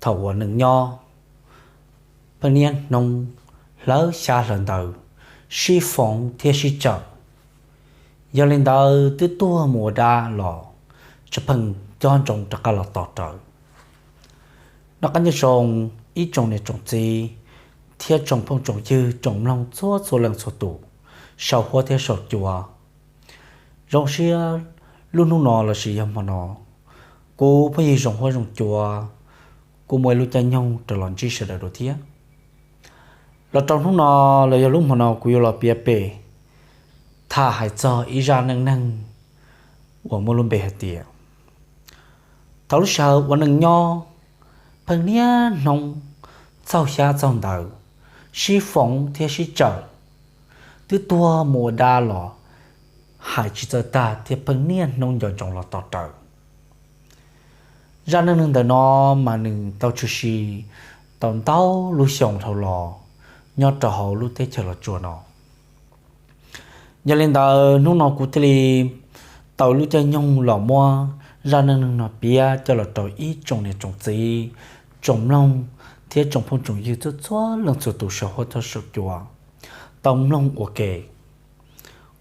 thaum uas neeg nyob pheej niaj hnub hlawv xyab hlawv ntawv, sib foov thiab sib tsawm. Yog li ntawd twb tuag mus ua dab los tseem pheej cob ntsoov rov qab los tos rawv. Noj qab nyob zoo ib tsoom niam tsoom txiv thiab tsoom phooj tsoom ywg tsoom mloog txhua txhua leej txhua tus, saum huab thiab saum cua. Zoo siab lub hnub no lossis yog hmo no, kuv phooj ywg Zoo Huab Zoo Cua kuj muaj ib lub caij nyoog rov los ntsib sawv daws dua thiab. Los rau hnub no los yog lub hmo no kuv yuav los piav pem tham hais txog ib zaj neej neeg uas muaj lub npe hais tias thaum lub sij hawm ua neej nyob pheej niaj hnub txaug xyab txaug ntawv, sib foov thiab sib tsawm, twb tuag mus ua dab los hais tsis txawj tag thiab pheej niaj hnub nco ntsoov los tos rawv. Zaj neej neeg ntawm no mas nws tau tshwm sim tau ntau lub xyoo dhau los nyob rau hauv lub teb chaws Los Tsuas no. Yog li ntawd hnub no kuv thiaj li tau lub caij nyoog los muab zaj neej neeg no piav coj los rau ib tsoom niam tsoom txiv, tsoom mloog thiab tsoom phooj tsoom ywg txhua txhua leej txhua tus saum huab thiab saum cua tau mloog ua ke.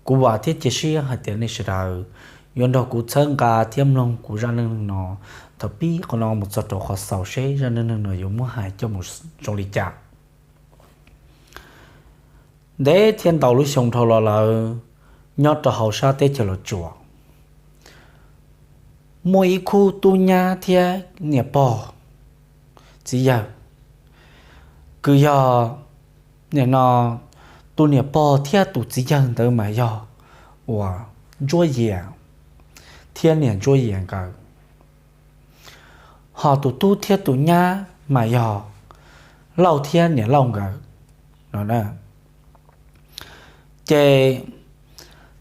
Kuv vam thiab cia siab hais tias nej sawv daws yuav nrog kuv txhawb nqa thiab mloog kuv zaj neej neeg no thaum pib qhov no mus txog rau qhov xaus seb zaj neej neeg no yuav muab hais coj mus zoo li cas. Ntev thiab ntau lub xyoo dhau los lawm, nyob rau hauv sab teb chaws Los Tsuas, muaj ib khub tub nyab thiab niam pog txiv yawg, kwv yog, nim no tus niam pog thiab tus txiv yawg ntawd mas yog uas Ntsuab Yias thiab niam Ntsuab Yias nkawd, ho tus tub thiab tus nyab mas yog Lauj thiab niam Lauj nkawd no. Ces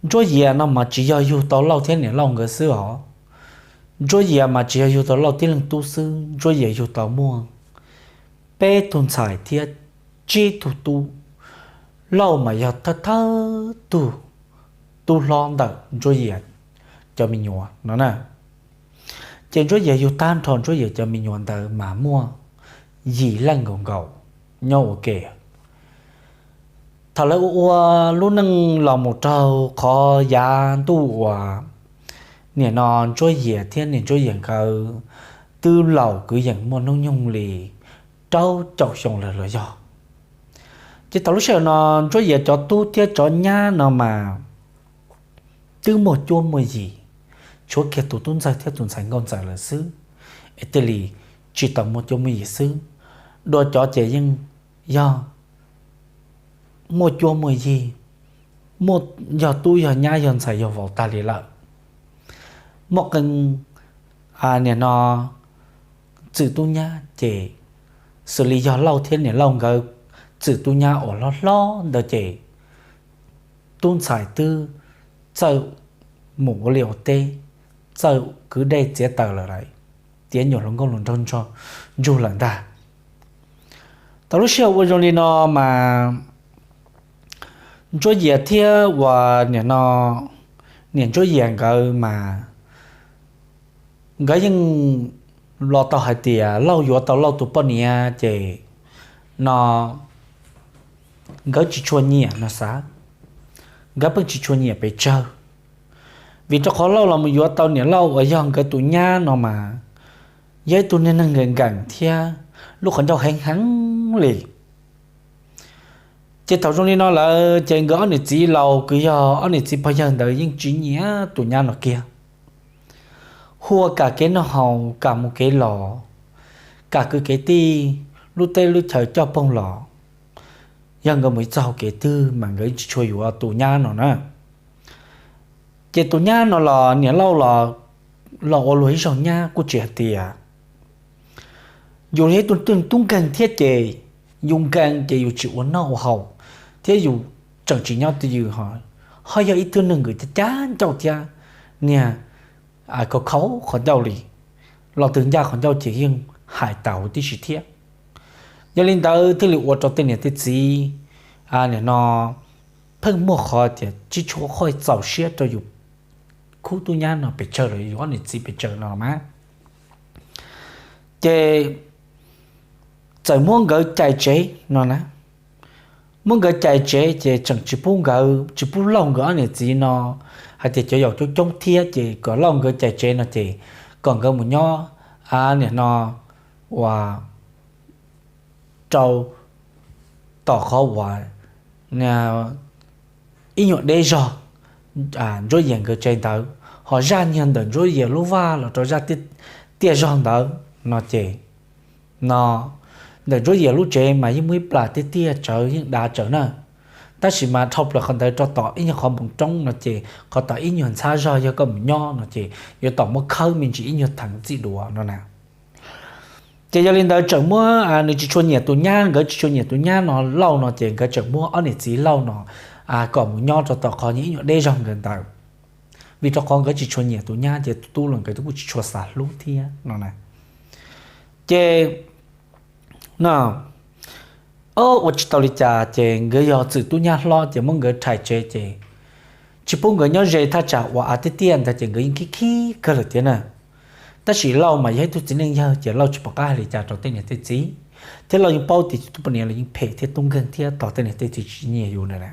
Ntsuab Yias no mas tsis yog yug tau Lauj thiab niam Lauj nkawd xwb os. Ntsuab Yias mas tsis yog yug tau Lauj tib leeg tub xwb, Ntsuab Yias yug tau muaj peb tug ntxhais thiab tsib tug tub. Lauj mas yog thawj thawj tug tub hlob ntawm Ntsuab Yias cov me nyuam no na. Ces Ntsuab Yias yug tag nrho Ntsuab Yias cov me nyuam ntawd mas muaj yim leej nkaus nkaus nyob ua ke. Thaum lawv ua ua lub neej los mus rau qhov yav ntuj uas nim no Ntsuab Yias thiab niam Ntsuab Yias nkawd twb laus kwv yees muaj hnub nyoog li rau caum xyoo lawm los yog. Ces thaum lub sij hawm no Ntsuab Yias cov tub thiab cov nyab no mas twb muaj cuab muaj yig, tshuav kiag tus tub ntxawg thiab tus ntxhais nkauj ntxawm lawm xwb, es thiaj li tsis tau muaj cuab muaj yig xwb. Dua cov ces yeej yog muaj cuab muaj yig, muaj, yog tub yog nyab yog ntxhais yog vauv tag li lawm. Muaj qee, nim no txwm tub nyab ces xws li yog Lauj thiab niam Lauj nkawd txwm tub nyab uas hlob hlob ntawd ces tub ntxhais twb txawj mus ua liaj ua teb, txawj kwv dej txiav taws lawm, tiav nyuam hluas nkauj hluas nraug ntsug lawm ntag. Tau lub sij hawm ua zoo li no mas Ntsuab Yias thiab uas nim no niam Ntsuab Yias nkawd mas nkawd yeej los tau hais tias Lauj yuav tau Lauj tus poj niam ces no nkawd tsis tshua nyiam no xav, nkawd pheej tsis tshua nyiam pes tsawg. Vim rau qhov Lauj los mus yuav tau niam Lauj uas yog nkawd tus nyab no mas yog ib tug niag neeg nkees nkees thiab lub qhov ncauj heev heev li. Ces thaum zoo li no lawm ces nkawd ob niam txiv laus kws yog ob niam txiv pog yawg ntawd yeej tsis nyiam tus nyab no kiag. Hu ua kam kev noj haus, kam mus kev los, kam kwv kev tij, lub teb lub chaw coj poog los, yog nkawd mus ib txoj hau kev twg mas nkawd tsis tshua yuav tus nyab no na. Ces tus nyab no los niam Lauj los ua luag ib zaug nyab kuj tsis hais tias yus yog ib tug tub nkeeg thiab ces yus nkees ces yus tsis ua noj ua haus thiab yus tseem tsis nyob twj ywm ho, ho yog ib tug neeg nkees cab ncauj thiab niag khaus khaus qhov ncauj li, los twg ncaj qhov ncauj ces yeej hais tas huv tib si thiab. Yog li ntawd thiaj li ua rau tej niam tej txiv nim no pheej muaj qhov tias tsis tshua quaj txaus siab rau yus khub tub nyab no pes tsawg los yus ob niam txiv pes tsawg no mas. Ces txawm muab nkawd cais tsev no na. Muab nkawd cais tsev ces tseem tsis pub nkawd, tsis pub Lauj nkawd ob niam txiv no hais tias cov yaus coob coob thiab, ces kom Lauj nkawd cais tsev no ces kom nkawd mus nyob, a, nim no uas rau tom qhov uas ib nyuag deb zog Ntsuab Yias nkawd tsev ntawd, ho zaj nyiag ntawm Ntsuab Yias lub vaj los rau zaj tiaj zog ntawd no ces, no, ntawm Ntsuab Yias lub tsev mas yeej muaj ib plas tiaj tiaj tsawv yeej dav tsawv na. Tab sis mas dhau plaws qhov ntawd rau tom ib nyuag qhov npoo roob no ces qhov tom ib nyuag ntxhab zog yog koj mus nyob no ces yuav tau muab khawb me ntsis ib nyuag theem txij duav no na. Ces yog li ntawd tseem muab, nws tsis tshua nyiam tus nyab, nkawd tsis tshua nyiam tus nyab no Lauj no ces nkawd tseem muab ob niam txiv Lauj no kom mus nyob rau tom qhov nyob ib nyuag deb zog nkawd ntawd, vim rau qhov nkawd tsis tshua nyiam tus nyab ces tus tub los nkawd kuj tsis tshua xav hlub thiab no na. Ces no, ua tsis tau li cas ces nkawd yog txwm tub nyab hlob ces muab nkawd rhais tsev ces tsis pub nkawd nyob ze thaj tsam uas av tiaj tiaj ntawd ces nkawd yeej khib khib kawg lawm thiab na. Tab sis Lauj mas yog ib tug txiv neej yawg ces Lauj tsis pom qab hais li cas rau tej niam tej txiv, thiab Lauj yeej paub tias tub poj niam los yeej phem thiab tub nkeeg thiab tos tej niam tej txiv tsis nyiam yus na.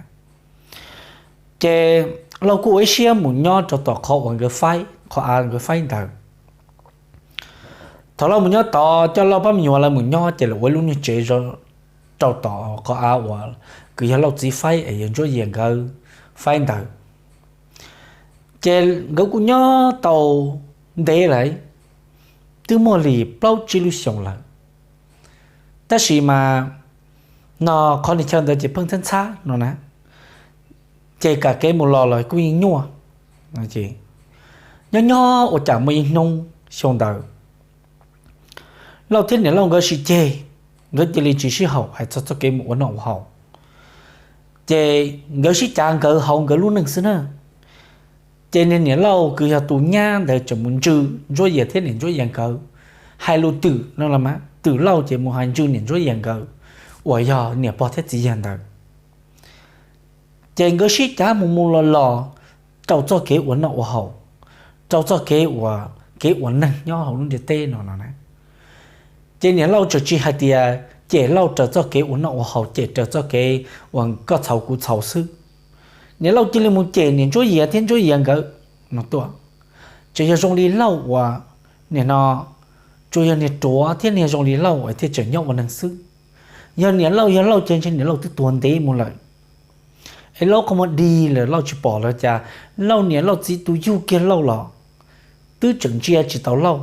Ces Lauj kuj ua ib siab mus nyob rau tom qhov uas nkawd faib, qhov av nkawd faib ntawd. Thaum Lauj mus nyob tod, coj Lauj pab me nyuam lawv mus nyob ces lawv ua ib lub niag tsev rau tom qhov av uas kws yog Lauj txiv faib es yog Ntsuab Yias nkawd faib ntawd. Ces nkawd kuj nyob tau ntev lawm, twb muaj li plaub tsib lub xyoos lawm. Tab sis mas no qhov niag chaw ntawd ces pheej ntxhab ntxhab no na, ces kam kev mus los los kuj yeej nyuaj. Nyob nyob ua cas muaj ib hnub xyoo ntawd Lauj thiab niam Lauj nkawd sib ceg, nkawd cia li tsis sib haum hais txog txoj kev mus ua noj ua haus. Ces nkawd sib cav nkawd hauv nkawd lub neej xwb na. Ces niag niam Lauj kws yog tus nyab ntawd tseem mus ntsws Ntsuab Yias thiab niam Ntsuab Yias nkawd, hais lus twm no los mas twm Lauj ces mus hais ntsws niam Ntsuab Yias nkawd uas yog niam pog thiab txiv yawg ntawd. Ces nkawd sib cav mus mus los los rau txoj kev ua noj ua haus, rau txoj kev ua, kev ua neeg nyob hauv lub ntiaj teb no no na. Ces niam Lauj tseem tsis hais tias cem Lauj raws txoj kev ua noj ua haus, cem raws txoj kev uas koj txhaum kuv txhaum xwb. Niam Lauj cia li mus cem niam Ntsuab Yias thiab Ntsuab Yias nkawd no tuaj. Tseem yog zoo li Lauj uas, nim no, tsuas yog niag ruam thiab niag zoo li Lauj uas thiaj tseem nyob ua neeg xwb. Yog niam Lauj yog Lauj ces ntshe niam Lauj twb tuag ntev mus lawm. Es Lauj qhov muag dig lawm Lauj tsis pom los cas, Lauj niam Lauj txiv tus yug kiag Lauj los twb tseem ntsia tsis tau Lauj.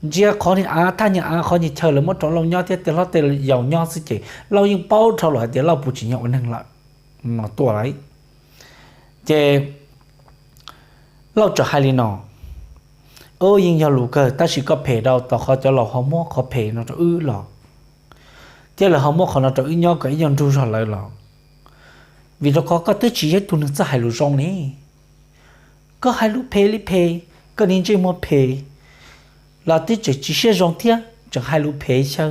Ntsia qhov niag av, thaj niag av, qhov niag chaw lawv muab rau Lauj nyob thiab tej hlob tej yau nyob xwb ces Lauj yeej paub dhau lawm hais tias Lauj puas tsim nyog ua neeg lawm no tuaj lawm. Ces Lauj txawm hais li no, Ub, yeej yog lus kawg, tab sis koj phem rau tom qhov cov laus ho muab qhov phem no rau wb los, thiab lawv ho muab qhov no rau wb nyob kom ib nyuag nrug zog lawv los, vim rau qhov koj twb tsis yog ib tug neeg txawj hais lus zoo ne. Koj hais lus phem li phem, koj niag ntsej muag phem los twb tseem tsis siab zoo thiab tseem hais lus phem xyaw.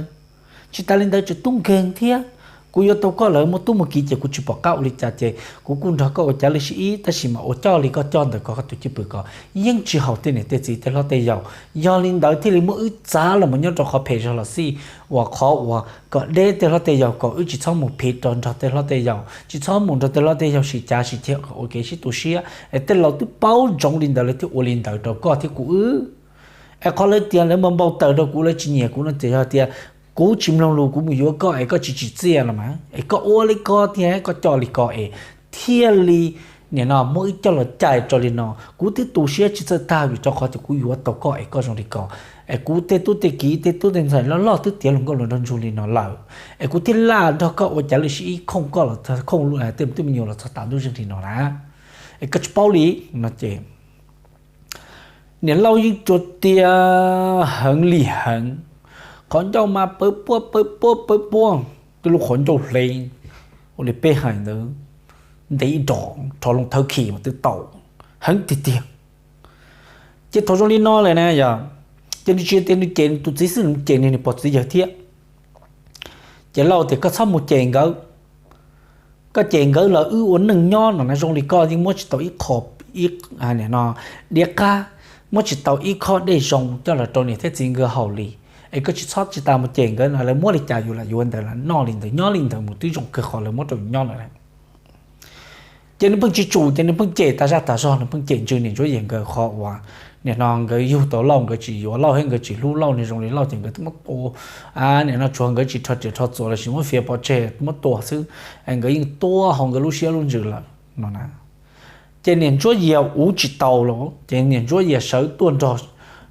Tsis tas li ntawd tseem tub nkeeg thiab. Kuv yuav tau koj lawm muaj tub muaj kiv ces kuv tsis pom qab ua li cas ces kuv kuj nrog koj ua cav lwj sib ib, tab sis mas ua coj li koj coj ntawm koj tus cwj pwm ko yeej tsis haum tej niam tej txiv tej hlob tej yau. Yog li ntawd thiaj li muab wb txav los mus nyob rau qhov phem zog los xij, uas qhov uas kom deb tej hlob tej yau, kom wb tsis txhob mus phiv rau nrog tej hlob tej yau, tsis txhob mus nrog tej hlob tej yau sim cav sim ceg kom ua kev sib tu siab. Es tej laus twb paub ntsoov li ntawd lawv thiaj ua li ntawd rau koj thiab kuv wb. Es qhov lawv tias lawv npau npau taws rau kuv, lawv tsis nyiam kuv no ces yog tias kuv tsis mloog lus, kuv mus yuav koj es koj tsis tsim txiaj los mas es koj ua li ko tiag, koj coj li ko es thiaj li nim no muab wb coj los cais rau li no. Kuv twb tu siab tsis txawj tag vim rau qhov tias kuv yuav tau koj es koj zoo li ko, es kuv tej tub tej kiv tej tub tej ntxhais loj loj twb tiav luag nkauj luag nraug ntsug li no lawm, es kuv thiaj laj nrog koj ua cav lwj sib ib, khooj koj los khooj tej me nyuam los txog tas ntuj zeeg li no na. Es koj tsis paub li no ces niam Lauj yeej tsuas tias heev li heev, qhov ncauj mas pawv puab pawv puab pawv puab, tej lub qhov ncauj hle ua li peb hais ntawd, ntev ib dos rho loo thawv khis mas twb tau, heev tiag tiag. Ces thaum zoo li no lawm na yog, ces nws tsis tias nws cem tus txiv xwb, nws cem niag pog txiv yawg thiab. Ces Lauj tias koj txhob mus cem nkawd, koj cem nkawd los wb ua neej nyob no na zoo li koj yeej muab tsis tau ib qho, ib, no, diav qab, muab tsis tau ib khob dej zoo coj los rau niam thiab txiv nkawd haus li. Es koj tsis txhob tsis tas mus cem nkawd no, lawv muab li cas yus lam yuav ntawd, lam noj li ntawd, nyob li ntawd mus twb zoo kawg qhov lawv muab rau yus nyob lawm. Ces nws pheej tsis tsum, ces nws pheej cem tas zaj tas zog, nws pheej cem ntsws niam Ntsuab Yias nkawd qhov uas nim no nkawd yug tau Lauj, nkawd tsis yuav Lauj thiab nkawd tsis hlub Lauj, nws zoo li Lauj ces nkawd twb muab tua. Nim no tsuas nkawd tsis rho riam rho txuas los sis muab fiav pov tseg muab tua xwb, nkawd yeej tuag hauv nkawd lub siab lub ntsws lawm no na. Ces niam Ntsuab Yias uv tsis tau los ces niam Ntsuab Yias sawv tuaj nrog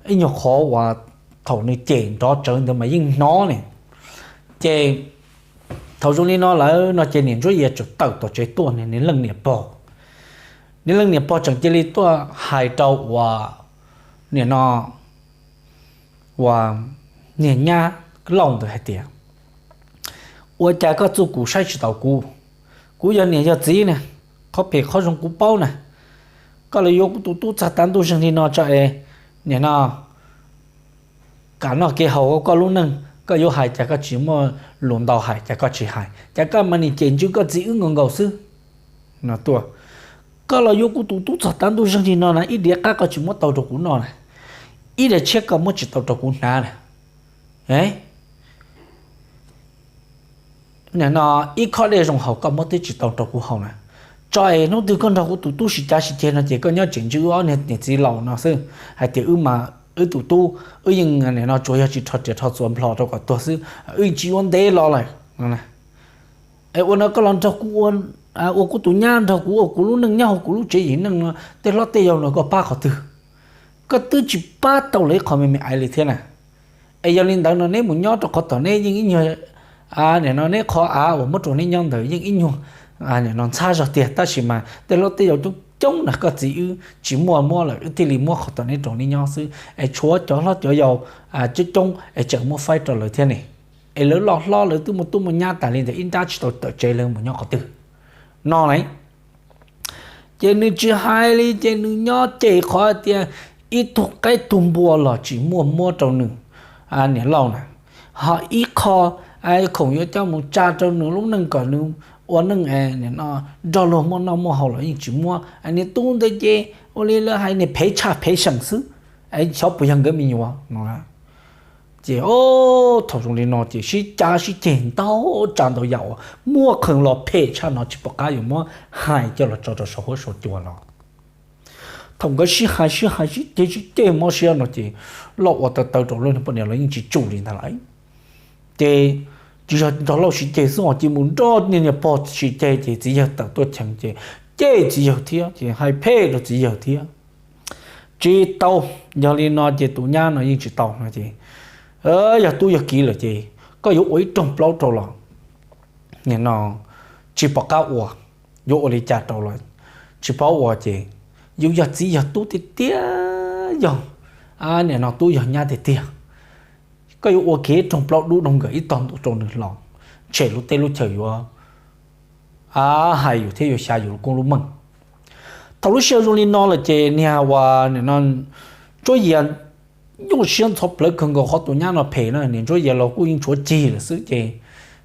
ib nyuag qhov uas thaum nws cem nrov tsawv ntawd mas yeej hnov ne. Ces thaum zoo li no lawm no ces niam Ntsuab Yias tseem tawm tom tsev tuaj ne, nws leej niam pog, nws leej niam pog tseem cia li tuaj hais rau uas nim no uas niag nyab Lauj ntawd hais tias, ua cas koj txuj kum saib tsis taus kuv? Kuv yog niam yog txiv na, qhov phem qhov zoo kuv paub na. Koj los yuav kuv tus tub txog tav ntuj zeeg li no tso es nim no kev noj kev haus koj lub neej, koj yuav hais cas koj tsis muaj lus ntau hais, cas koj tsis hais, cas koj mas nim cem ntsws koj txiv wb nkaus nkaus xwb no tuaj. Koj los yuav kuv tus tub txog tav ntuj zeeg li no na, ib diav qab koj tsis muab tau rau kuv noj na, ib daim tshiab koj muab tsis tau rau kuv hnav na. Nim no ib khob dej zoo haus koj muab twb tsis tau rau kuv haus na. Tso es hnub twg koj nrog kuv tus tub sib cav sib ceg no ces koj nyob tseem ntsws wb ob niag niam txiv laus no xwb, hais tias wb mas wb tus tub wb yeej nim no tsuas yog tsis rho riam rho txuas nplho rau kom tuag xwb, wb yeej tsis yuav ntev los lawm no. Es ua no koj los nrog kuv ua, ua kuv tus nyab, nrog kuv ua kuv lub neej nyob hauv kuv lub tsev yim neej no, tej hlob tej yau no koj pab qhov twg? Koj twb tsis pab tau lawv ib qho me me aiv li thiab na. Es yog li ntawd no neb mus nyob rau qhov tom neb yeej ib nyuag, nim no neb qhov av uas muab rau neb nyob ntawd yeej ib nyuag nim no ntxhab zog tiag, tab sis mas tej hlob tej yau coob coob na, koj txiv wb tsis muaj muab lawm, wb thiaj li muab qhov tom neb rau neb nyob xwb. Es tshuav cov hlob cov yau coob coob es tseem muab faib rau lawv thiab ne. Es lawv loj hlob lawv twb muaj tub muaj nyab tas li ntawd, ib nrab tsis tau tawm tsev lawv mus nyob qhov twg no na. Ces nws tsis hais li, ces nws nyob cem qhov tias ib tug qaib tug npua los tsis muaj muab rau nws niam Lauj na, ho ib qho khoom yuav coj mus tsa rau nws lub neej kom nws ua neej nim no nrog luag muaj noj muaj haus los yeej tsis muab. Niag tub ntawd ces ua li lawv hais niag phev tshaj phev seem xwb, xyov puas yog nkawd me nyuam no. Ces thaum zoo li no ces sib cav sib ceg ntau tsav ntau yam uas muaj qee los phem tshaj no tsis pom qab yuav muab hais coj los tso rau saum huab saum cua no. Thaum nkawd sib hais sib hais sib ceg sib ceg mob siab no ces Lauj ua taw taw rau Lauj niag poj niam los yeej tsis tsum li ntag lauj. Ces tsis yog nrog Lauj sib ceg xwb os, ces mus nrog niag niam pog sib ceg ces txiv yawg tawm tuaj cheem ces cem txiv yawg thiab ces hais phem rau txiv yawg thiab. Tsis tau, yog li no ces tus nyab no yeej tsis tau no ces yog tub yog kiv lawm ces koj yuav ua ib rooj plaub rau los nim no tsis pom qab ua, yuav ua li cas rau los tsis paub ua ces yus yog txiv yog tub tiag tiag, yog nim no tub yog nyab tiag tiag, koj yuav ua kiag ib rooj plaub dub doog nkawm ib tog ntua rau nws los, tshem lub teb lub chaw yuav hais yus thiab yuav xya yus lub koob lub meej. Thaum lub sij hawm zoo li no lawm ces niag uas nim no Ntsuab Yias nyuaj siab ntxhov plawv kawg nkaus qhov tus nyab no phem na, niam Ntsuab Yias los kuj yeej tshuav cig lawm xwb ces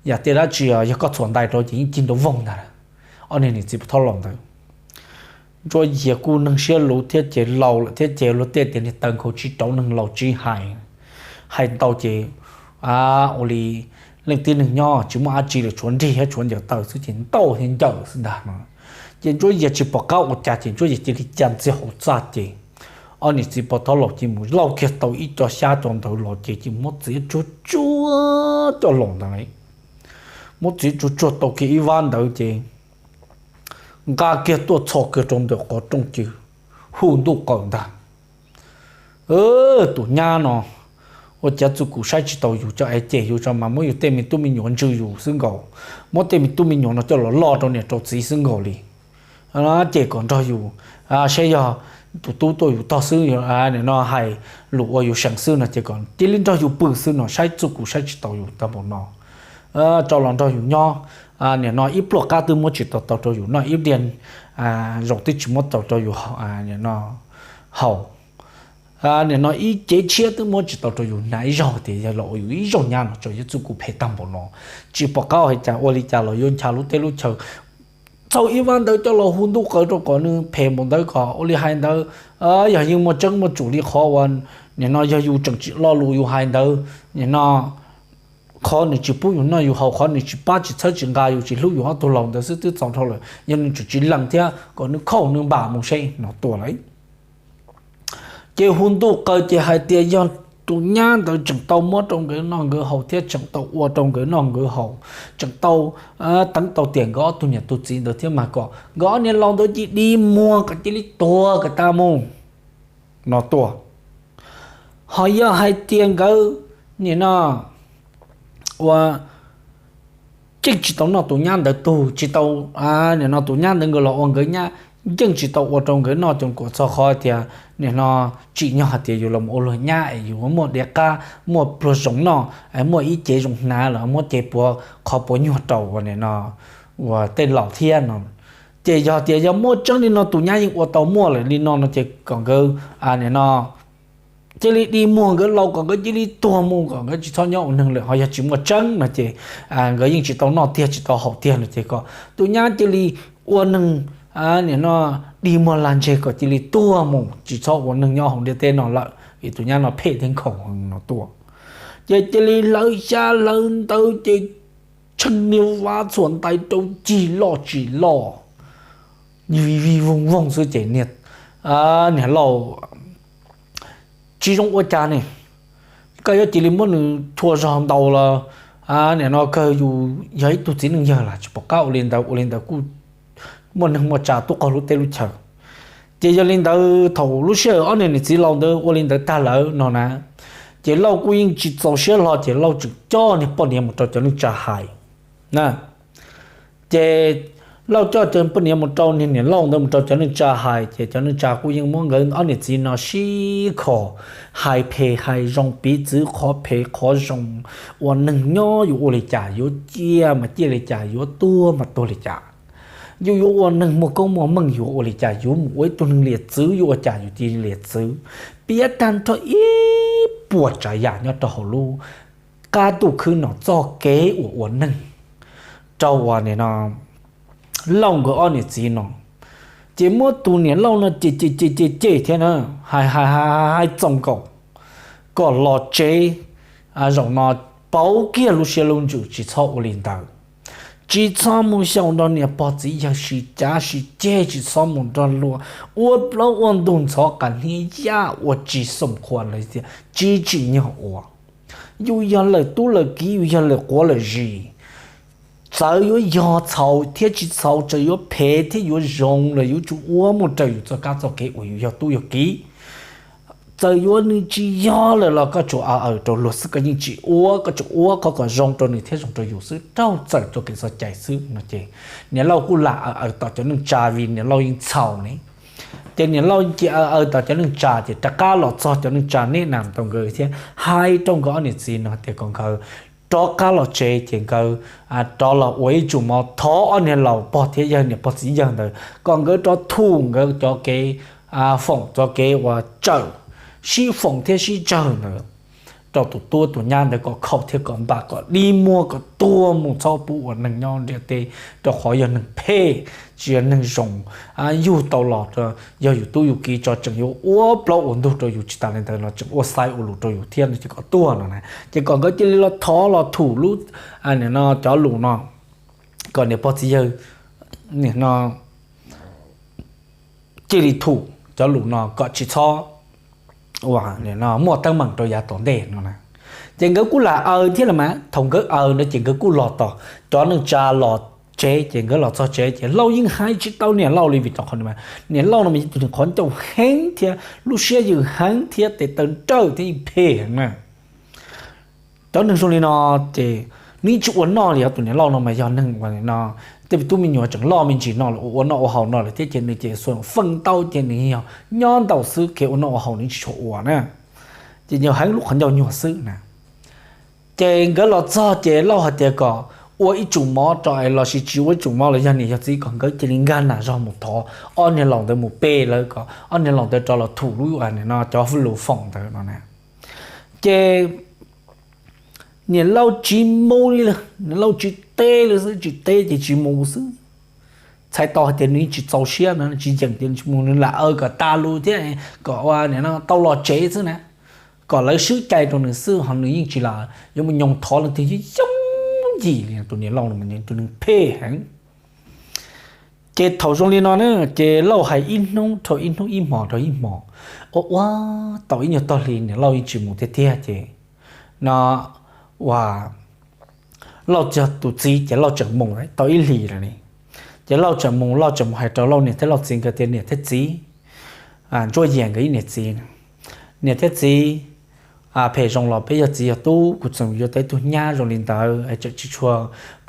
yam tej dab tsi yog koj txhuam ntais rau ces yeej cig nrov voog ntag. Ob niag niam txiv pov thob laus ntawd, Ntsuab Yias kuj neeg siab luv thiab ces laus lawm thiab ces luag tej tias niag taw nkhaus tsis rauv neeg laus tsis hais, hais ntau ces ua li leej tib neeg nyob tsis muaj dab tsi lawm, tshuav nrig thiab tshuav ncaws taw xwb ces ntaus thiab ncaws xwb ntag no. Ces Ntsuab Yias tsis pom qab ua cas ces Ntsuab Yias cia li ca ntxiag hauv txaj ces ob niam txiv pov thob laus ces mus lauj kiag tau ib co xyab co ntawv los ces cia muab txiav tsuag tsuag coj los ntag. Muab txiav tsuag tsuag tau kiag ib vab ntawd ces nqa kiag tuaj txhos kiag rau ntawm qhov rooj ces hu ntuj qaws ntag. Tus nyab no ua cas txuj kum saib tsis taus yus, cov es cem yus tso mas muab yus tej me tub me nyuam ntsws yus xwb nkaus, muab tej me tub me nyuam no coj los loj rau niam rau txiv xwb nkaus li. Ces kom nrog yus, saib yog tus tub tuaj yus tog xwb, nim no hais lus ua yus seem xwb no ces kom cia li nrog yus pw xwb no, saib txuj kum saib tsis taus yus tag npaum no. Rau los nrog yus nyob, nim no ib pluaj qab twb muab tsis tau tau rau yus noj, ib diav zaus twb tsis muab tau rau yus haus. Nim no ib cev tshiab twb muab tsis tau rau yus hnav ib zaug tias yog los ua yus ib zaug nyab no tso, yog txuj kum phem tag npaum no, tsis pom qab hais cas ua li cas los yuav ncha lub teb lub chaw txaug ib vab ntawd coj los hu ntuj qaws rau kom nws phem npaum ntawd kom ua li hais ntawd, yog yeej muaj tseeb muaj tsum li qhov uas Nim no yog yus tseem tsis lo lus yus hais ntawd, nim no qhov nws tsis pub yus noj yus haus, qhov nws tsis pab tsis txhawb tsis nqa yus tsis hlub yus ob tug laus ntawd xwb twb txaus dhau lawm. Yog nws tseem tsis lees thiab kom nws khauj nws npam mus seb no tuaj lawm. Ces hu ntuj qaws ces hais tias yog tus nyab ntawd tseem tau muab rau nkawd noj nkawd haus thiab tseem tau ua rau nkawd noj nkawd haus, tseem tau teev tau tiam nkawd ob tug niam tug txiv ntawd thiab mas kom nkawd ob niam laus ntawd cia li dig muag kom cia li tuag kom tag mus no tuaj. Ho yog hais tias nkawd nim no ua yeej tsis tau noj tus nyab ntawd tug, tsis tau, nim no tus nyab ntawd nkawd los ua nkawd nyab, yeej tsis tau ua rau nkawd noj coom kuam txog qhov tias nim no tsim nyog hais tias yus los ua luag nyab es yus muaj diav qab muaj pluag zoo noj, muaj ib cev zoo hnav los muab cev puav qhov puav nyuag rau ua nim no ua tej laus thiab no. Ces yog tias yog muaj tseeb li no tus nyab yeej ua tau muaj lawm li no no ces kom nkawd nim no cia li dig muag nkawd laus kom nkawd cia li tuag mus kom nkawd tsis txhob nyob ua neeg lawm. Ho yog tsis muaj tseeb no ces nkawd yeej tsis tau noj tiag tsis tau haus tiag no ces kom tus nyab cia li ua neeg nim no dig muag lag ntseg kom cia li tuag mus tsis txhob ua neeg nyob hauv ntiaj teb no lawm vim tus nyab no phem thiab nkhaus no tuaj. Ces cia li hlawv xyab hlawv ntawv ces tsheej niag vab txhuam ntais rau cig loj tsis loj, vij vij voog voog xwb ces niag laus tsis zoo ua cas ne, koj yuav cia li muab nws chua zog ntaus los nim no kawg yus yog ib tug txiv neej yawg los tsis pom qab ua li ntawd, ua li ntawd kuj muaj neeg muaj tsav tub qaug lub teb lub chaw. Ces yog li ntawd thaum lub sij hawm ob niag niam txiv laus ntawd ua li ntawd tag lawm no na, ces Lauj kuj yeej tsis txaus siab hlo ces Lauj tseem coj niag poj niam mus rau cov neej tsa hais na. Ces Lauj coj cov poj niam mus rau niag niam Lauj ntawd mus rau cov neej tsa hais ces cov neej tsa kuj yeej muab nkawd ob niam txiv no sib kho, hais phem hais zoo piv txwv qhov phem qhov zoo, ua neeg nyob yuav ua li cas yuav ciaj mas ciaj li cas yuav tuag mas tuag li cas, yus yuav ua neeg muaj koob muaj meej yuav ua li cas, yuav mus ua ib tug neeg liam txwv yuav ua cas yus cia li liam txwv, piav tag nrho ib puas tsav yam nyob rau hauv lub qab ntuj khwb no txoj kev uas ua neeg rau uas nim no Lauj nkawd ob niam txiv no. Ces muab tus niam Lauj no cem cem cem cem thiab na, hais hais hais txaus nkaus kom los tsev, zaum no pauv kiag lub siab lub ntsws tsis txhob ua li ntawd. Tsis txhob mus xyaum nrog niam pog txiv yawg sib cav sib ceg, tsis txhob mus nrog luag ua plaub ua ntug ntxhov qas hniav yaj ua tsis xoom qhua lawm tias tsis tsim nyog ua. Yus yog lawm tub lawm kiv, yus yog lawm quav lawm zis. Txawm yuav yog txhaum thiab tsis txhaum, txawm yuav phem thiab yuav zoo los yuav tsum ua mus raws yus txoj kab txoj kev uas yus yog tub yog kiv. Txawm yuav nws tsis yog lawm los koj tsuas aws aws rau luag xwb, koj yeej tsis ua, koj tsuas ua qhov kom zoo rau nws thiab zoo rau yus xwb, raug txawm txoj kev txoj cai xwb no ces niam Lauj kuj lam aws aws tom cov neej tsa vim niam Lauj yeej txhaum ne. Ces niam Lauj cia aws aws tom cov neej tsa ces rov qab los txog cov neej tsa neb nam tau nkawd thiab hais rau nkawd ob niam txiv no tias kom nkawd rov qab los tsev ces nkawd rov los ua ib tsum mov thov ob niag laus pog thiab yawg niam pog txiv yawg ntawd kom nkawd rov thum nkawd cov kev foom cov kev uas tsawm, sib foom thiab sib tsawg ntawd rau tus tub tus nyab ntawd kom khaum thiab kom npam kom dig muag kom tuag mus txhob pub ua neeg nyob ntiaj teb, rau qhov yog neeg phem tsis yog neeg zoo. Yug tau los yog yus tub yus kiv tso tseem yuav ua plaub ua ntug rau yus, tsis tas li ntawd los tseem ua xaiv ua lus rau yus thiab no ces kom tuag no na. Ces kom nkawd cia li los thov los thum lub cov lus no kom niam pog txiv yawg nim no cia li thum cov lus no kom tsis txhob muaj teeb meem rau yav tom ntej no na. Ces nkawd kuj lam aws thiab los mas thaum nkawd aws no ces nkawd kuj los tom cov neej tsa los tsev, ces nkawd los txog tsev ces Lauj yeej hais tsis tau niam Lauj li vim rau qhov niam Lauj no mas yog tus qhov ncauj heev thiab lub siab yws heev thiab tes taw nrawj thiab yeej phem heev na. Cov neeg zoo li no ces nws tsis ua noj li os, tus niam Lauj no mas yog neeg uas no tej tub me nyuam tseem loj me ntsis no lawm ua ua noj ua haus no lawm thiab ces nws ces xuas feej ntau ces nws yog nyob ntaus xwb, kev ua noj ua haus nws tsis tshua ua na. Ces yog heev lub qhov ncauj nyuag xwb na. Ces nkawd los txog ces Lauj hais tias kom ua ib tsum mov rau es los sis tsis ua ib tsum mov los yog niam yog txiv kom nkawd cia li nkag nas zog mus thov ob niag laus ntawd mus pe lawv kom ob niag laus ntawd rov los thum lub no cov lus foom ntawd no na. Ces niam Lauj tsis mus li, niam Lauj tsis teb li xwb, tsis teb ces tsis mus xwb. Txhais tau hais tias nws tsis txaus siab no, tsis yeem tias nws tsis mus, nws lam aws kom tas lus thiab kom ua nim no tau los tsev xwb na. kom lawv swb cai rau nws xwb, ho nws yeej tsis lam yuav mus nyoos thov leej twg yooj yim li. Tus niam Lauj no tus neeg phem heev. Ces thaum zoo li no na, ces Lauj hais ib hnub rau ib hnub, ib hmos rau ib hmos, ua ua tau ib nyuag tog hli niam Lauj yeej tsis mus tiag tiag ces no ua Lauj cov tus txiv ces Lauj tseem mus tau ib hlis lawm ne. Ces Lauj tseem mus, Lauj tseem mus hais rau Lauj niam thiab Lauj txiv nkawd tias niam thiab txiv, Ntsuab Yias nkawd ib niam txiv, niam thiab txiv, phem zoo los peb yog txiv yog tub, kuv tseem yuav tau ib tug nyab zoo li ntawd es tseem tsis tshua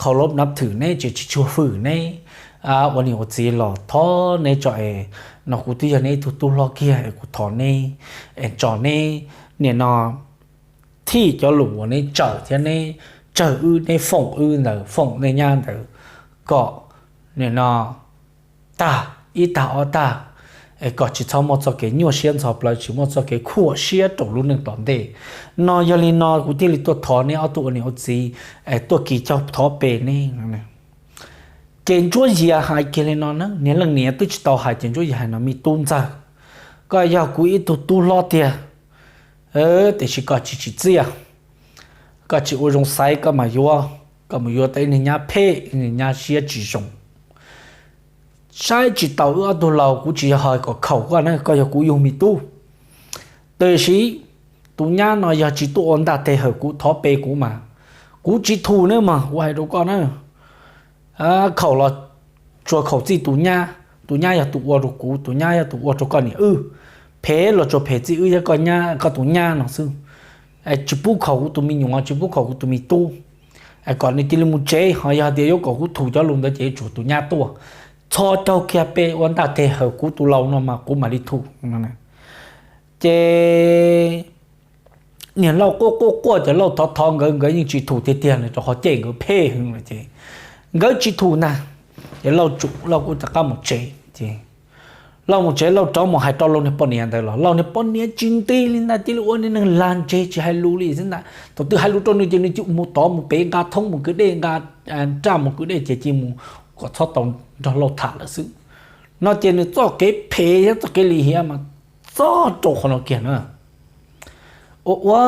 qhau lob nab thwm neb, tseem tsis tshua fwm neb, ua niam ua txiv los thov neb tso es no kuv twb yog neb ib tug tub hlob kiag es kuv thov neb es tso neb niam no thij cov lus uas neb tsawm thiab neb tsawg wb, neb foom wb ntawd, foom nej nyab ntawd kom nim no tag ib tag ob tag, es kom tsis txhob muaj txoj kev nyuaj siab ntxhov plawv, tsis muaj txoj kev khuam siab rau lub neej tom ntej. No yog li no kuv thiaj li tuaj thov neb ob tug ua niam ua txiv, es tuaj kis cog thov pe neb. Ces Ntsuab Yias hais kiag li no na, niag leej niam twb tsis tau hais ces Ntsuab Yias hais no, me tub ntxawg, koj yog kuv ib tug tub hlob tiag, tiam sis koj tsis tsim txiaj, koj tsis ua zoo xaiv, koj mas yuav, koj mus yuav tau ib niag nyab phem, ib niag nyab siab tsis zoo. Saib tsis taus wb ob tug laus, kuv tsis yog hais kom khaum koj na, koj yog kuv yug me tub. Tiam sis tus nyab no yog tsis tuaj ua ntaj teg hawm kuv, thov pe kuv mas kuv tsis thum na mas kuv hais rau koj na. Khaum los tsuas khaum txij tus nyab, tus nyab yog tus ua rau kuv, tus nyab yog tus ua rau koj niam wb. Phem los tsuas phem txij wb thiab koj tus nyab no xwb. Tsis pub khaum kuv tus me nyuam, tsis pub khaum kuv tus me tub. Kom nws cia li mus tsev, ho yog tias yuav kom kuv thum cov lus ntawd ces yuav tsum tus nyab tuaj txhos caug kiag pe ua ntaj teg hawm kuv tus laus no mas kuv mam li thum. Ces niag Lauj quaj quaj quaj ces Lauj thov thov nkawd, nkawd yeej tsis thum tiag tiag li, rau qhov cem nkawd phem heev lawm ces nkawd tsis thum ntag. Ces Lauj tsum, Lauj kuj rov qab mus tsev ces Lauj mus tsev, Lauj rov mus hais rau Lauj niag poj niam ntawd los Lauj niag poj niam tsis nti li ntag, cia li ua niag neeg lag ntseg tsis hais lus li xwb ntag. Thaum twg hais lus rau nws ces nws cia li mus tod mus pem nqa thoob mus kwv dej, nqa raj mus kwv dej ces cia li mus kom txhob tau nrog Lauj tham lawm xwb. No ces nws txoj kev phem thiab txoj kev lim hiam mas txog rau qhov no kiag na. Ua ua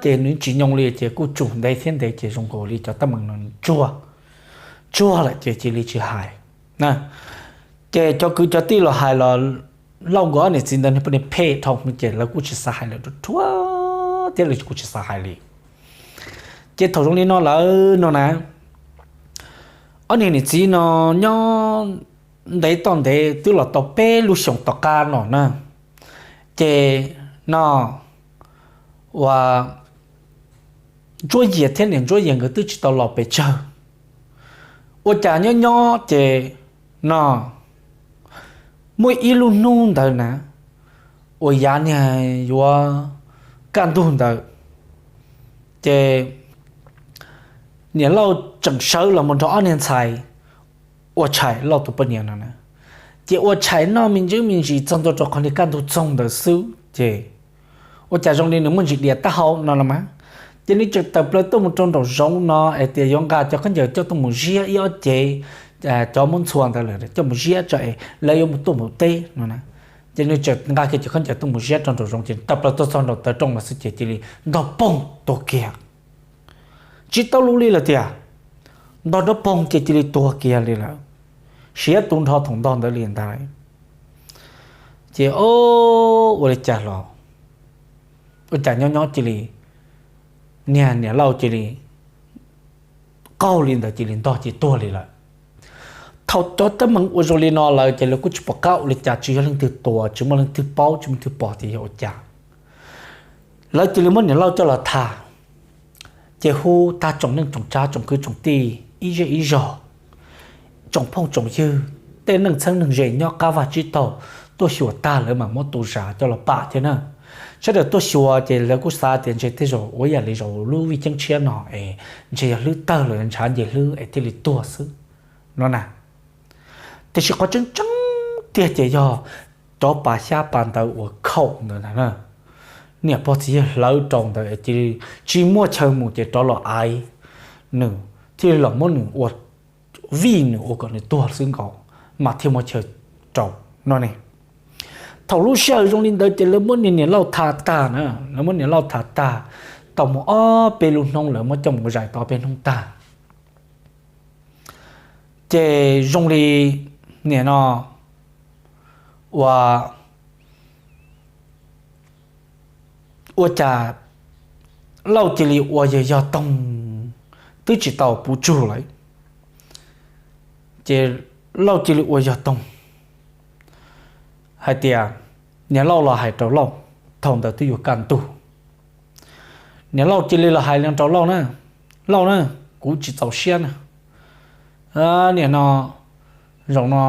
ces nws tsis nyoo li ces kuj tsum ntev thiab ntev ces zoo nkaus li cov teeb meem no tsuag, tsuag lawm ces cia li tsis hais. Ces cov kwv cov tij los hais los Lauj nkawd ob niam txiv ntawd niag poj niam phem dhau ces lawv kuj tsis xav hais lawm, rau rhuav thiab lawv kuj tsis xav hais li. Ces thaum zoo li no lawm no na, ob niag niam txiv no nyob ntev toj ntev twb los tau peb lub xyoos tom qab no na. Ces no ua Ntsuab Yias thiab niam Ntsuab Yias nkawd twb tsis tau los pes tsawg. Ua cas nyob nyob ces no muaj ib lub hnub ntawd na, uas yav niag yuav kaj ntug ntawd, ces niam Lauj tseem sawv los mus nrog ob niag ntxhais ua tshais, Lauj tus poj niam no na. Ces ua tshais noj me ntsis me ntsis txog ntua rau qhov niag kaj ntug txoog ntawd xwb ces ua cas zoo li nws muaj ntsis dias taub hau no los mas, ces nws tseem tawm plaws tuaj mus rau nraum zoov no es tias yuav nqa cov khaub ncaws coj tuaj mus ziab ib ob cev, cov muab ntxhua ntawd lawm coj mus ziab tso es lawv yuav mus tuaj mus teb no na. Ces nws tseem nqa kiag cov khaub ncaws tuaj mus ziab rau nraum zoov ces tawm plaws tuaj txog nraum taw rooj no xwb ces cia li ntog poog tuag kiag. Tsis tau lus li lawm tiag, ntog nrov poog ces cia li tuag kiag li lawm, siav tu nrho thaum ntog ntawd li ntag. Ces o, ua li cas los, ua cas nyob nyob cia li, niag niam Lauj cia li qaug li ntawd cia li ntog ces tuag li lawm. Thaum cov teeb meem ua zoo li no lawm ces lawv kuj tsis pom qab ua li cas, tsis yog leej twg tua, tsis muaj leej twg paub, tsis muaj leej twg pom tias yog ua cas. Lawv cia li muab niam Lauj coj los tham, ces hu tag tsoom neej tsoom tsav tsoom kwv tsoom tij ib zej ib zog, tsoom phooj tsoom ywg, tej neej txheeb neeg ze nyob qab vaj tsib taug tuaj xyuas tag lawv mam muab tu zam coj los pam thiab na. Sawv daws tuaj xyuas ces lawv kuj xav tias ntshe tej zaum ua ib yam li zaum lub vij ceeb tshiab no es ntshe yog hlwb tawg los ntshav nce hlwb es thiaj li tuag xwb no na. Tiam sis qhov tseeb tseeb tiag ces yog cov pas xyab pas ntawv uas khaum ntawd ntag na, niam pog txiv yawg hlawv rau ntawd es cia li tsis muaj chaw mus ces rov los aiv nws, thiaj li los muab nws ua vij nws ua kom nws tuag xwb nkaus mas thiaj muaj chaw rau no ne. Thaum lub sij hawm zoo li ntawd ces lawv muab niag niam lauj tha tag na, lawv muab niam lauj tha tag, tau mus ob peb lub hnub lawv muab coj mus zais tau ob peb hnub tag. Ces zoo li nim no ua ua cas Lauj cia li ua yog yog toog twb tsis tau puv tsug lawm, ces Lauj cia li ua yog toog hais tias, niam lauj los hais rau Lauj, thaum ntawd twb yuav kaj ntug, niam lauj cia li los hais li rau Lauj na, Lauj na, kuv tsis txaus siab na, nim no, zaum no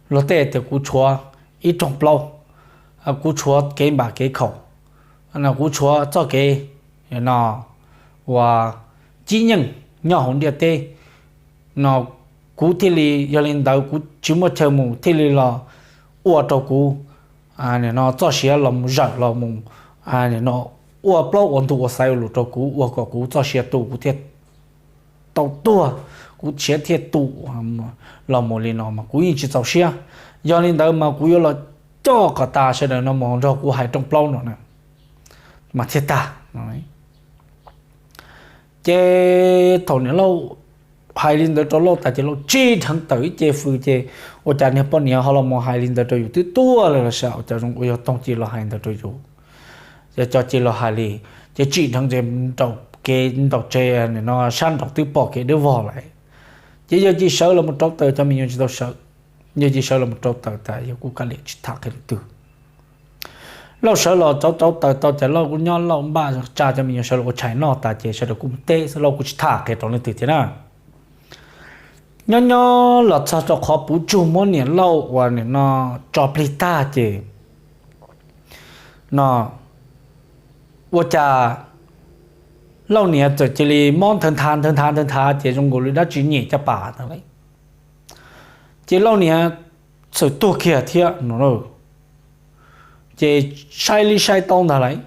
luag tej tias kuv tshuav ib rooj plaub, kuv tshuav kev npam kev khaum, kuv tshuav txoj kev no ua cib nyeej nyob hauv ntiaj teb no, kuv thiaj li, yog li ntawd kuv tsis muaj chaw mus thiaj li los ua rau kuv nim no txoj sia los mus zawm los mus nim no ua plaub ua ntug ua xaiv ua lus rau kuv ua kom kuv txoj sia tu kuv thiaj tau tuag, kuv siav thiaj tu los mus li no mas kuv yeej tsis txaus siab. Yog li ntawd mas kuv yuav los coj kom tas sawv daws no mus nrog kuv hais rooj plaub no na mas thiaj tag. Ces thaum niam lauj hais li ntawd rau Lauj tas ces Lauj tsim dheev tawm ib ce fws ces ua cas niag poj niam ho los mus hais li ntawd rau yus twb tuaj lawm los sav, ua cas zoo ua yog toog cia li los hais ntawd rau yus. Ces cov cia li los hais li, ces tsim dheev ces nraum kev nraum tsev no sab nraum twb pom kev dawb vog lawm. Ces yawg cia li sawv los mus rauv taws, cov me nyuam tsis tau sawv. Yawg cia li sawv los mus rauv taws tas yawg kuj kav liam tsis tham qhia leej twg. Lauj sawv los rauv rauv taws tau ces Lauj kuj nyob Lauj npaj tsa cov me nyuam sawv los ua tshais noj tas ces sawv daws kuj mus teb xwb, Lauj kuj tsis tham qhia rau leej twg thiab na. Nyob nyob los txog rau qhov puv tsug muab niam Lauj uas nim no tso plig tag ces no ua cas Lauj niam txawm cia li mob nthawv nthav nthawv nthav nthawv nthav ces zoo nkaus li dab tsi nyem caj pas ntag lauj. Ces Lauj niam txawm tuag kiag thiab no. Ces sai li sai tau ntag lauj,